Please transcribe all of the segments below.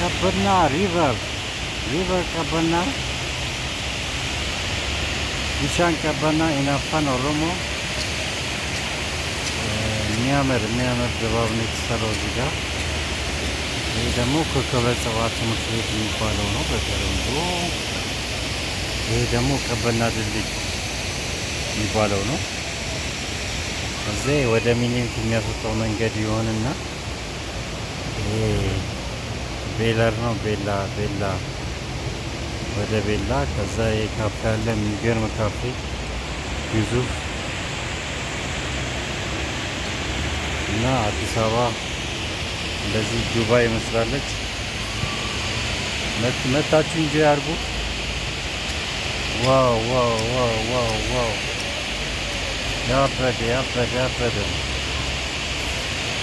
ቀበና river፣ river ቀበና፣ Bishaan ቀበና in አፋን ኦሮሞ። የሚያምር የሚያምር ድባብ ነው የተሰራው እዚህ ጋር። ይህ ደግሞ ኮከበ ጽባህ ትምህርት ቤት የሚባለው ነው በተለምዶ። ይሄ ደግሞ ቀበና ድልድይ የሚባለው ነው። እዚህ ወደ ሚኒሊክ የሚያስወጣው መንገድ ይሆንና ይሄ ቤለር ነው። ቤላ ቤላ ወደ ቤላ። ከዛ ይሄ ካፌ አለ፣ የሚገርም ካፌ ግዙፍ። እና አዲስ አበባ እንደዚህ ዱባይ ይመስላለች። መታችሁ enjoy አድርጉ። Wow, wow, wow, wow, wow! ያበደ ያበደ ያበደ ነው።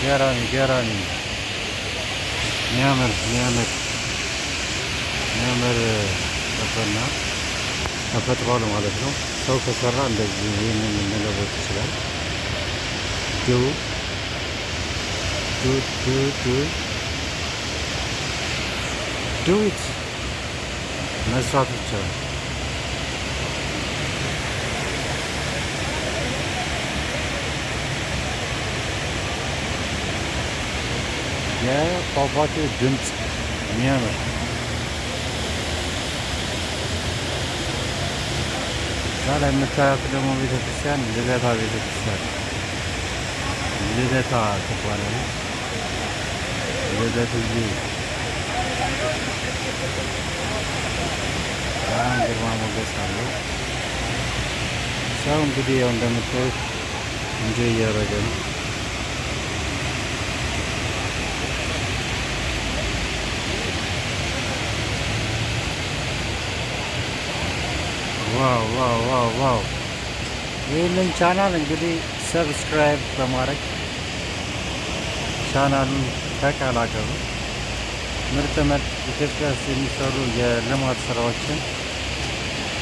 ገራሚ ገራሚ፣ የሚያምር የሚያምር የሚያምር ቀበና ተፈጥሯል ማለት ነው። ሰው ከሰራ እንደዚህ ይህንን መለወጥ ይችላል። Do do do do do it፣ መስራት ይቻላል። የፏፏቴው ድምፅ የሚያምር። እዛ ላይ የምታያት ደግሞ ቤተክርስቲያን ልደታ ቤተክርስቲያን፣ ልደታ ትባላለች። ልደትዬ በጣም ግርማ ሞገስ አለው። ሰው እንግዲህ ያው እንደምታዩት enjoy እያደረገ ነው። Wow, wow, wow, wow! ይህንን ቻናል እንግዲህ subscribe በማድረግ ቻናሉን ተቀላቀሉ። ምርጥ ምርጥ ኢትዮጵያ ውስጥ የሚሰሩ የልማት ስራዎችን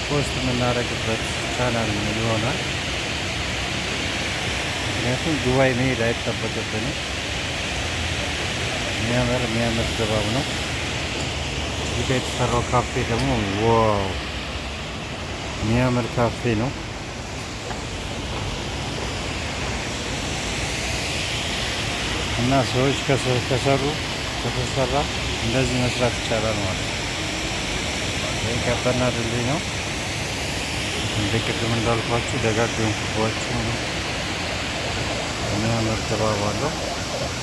post የምናደርግበት ቻናል ይሆናል። ምክንያቱም ዱባይ መሄድ አይጠበቅብንም። የሚያምር የሚያምር ድባብ ነው። እዚህ ጋ የተሰራው ካፌ ደግሞ wow፣ የሚያምር ካፌ ነው። እና ሰዎች ከሰሩ፣ ከተሰራ እንደዚህ መስራት ይቻላል ማለት ነው። ይህ ቀበና ድልድይ ነው። እንደ ቅድም እንዳልኳችሁ ደጋገምኩባችሁ ነው። የሚያምር ድባብ አለው።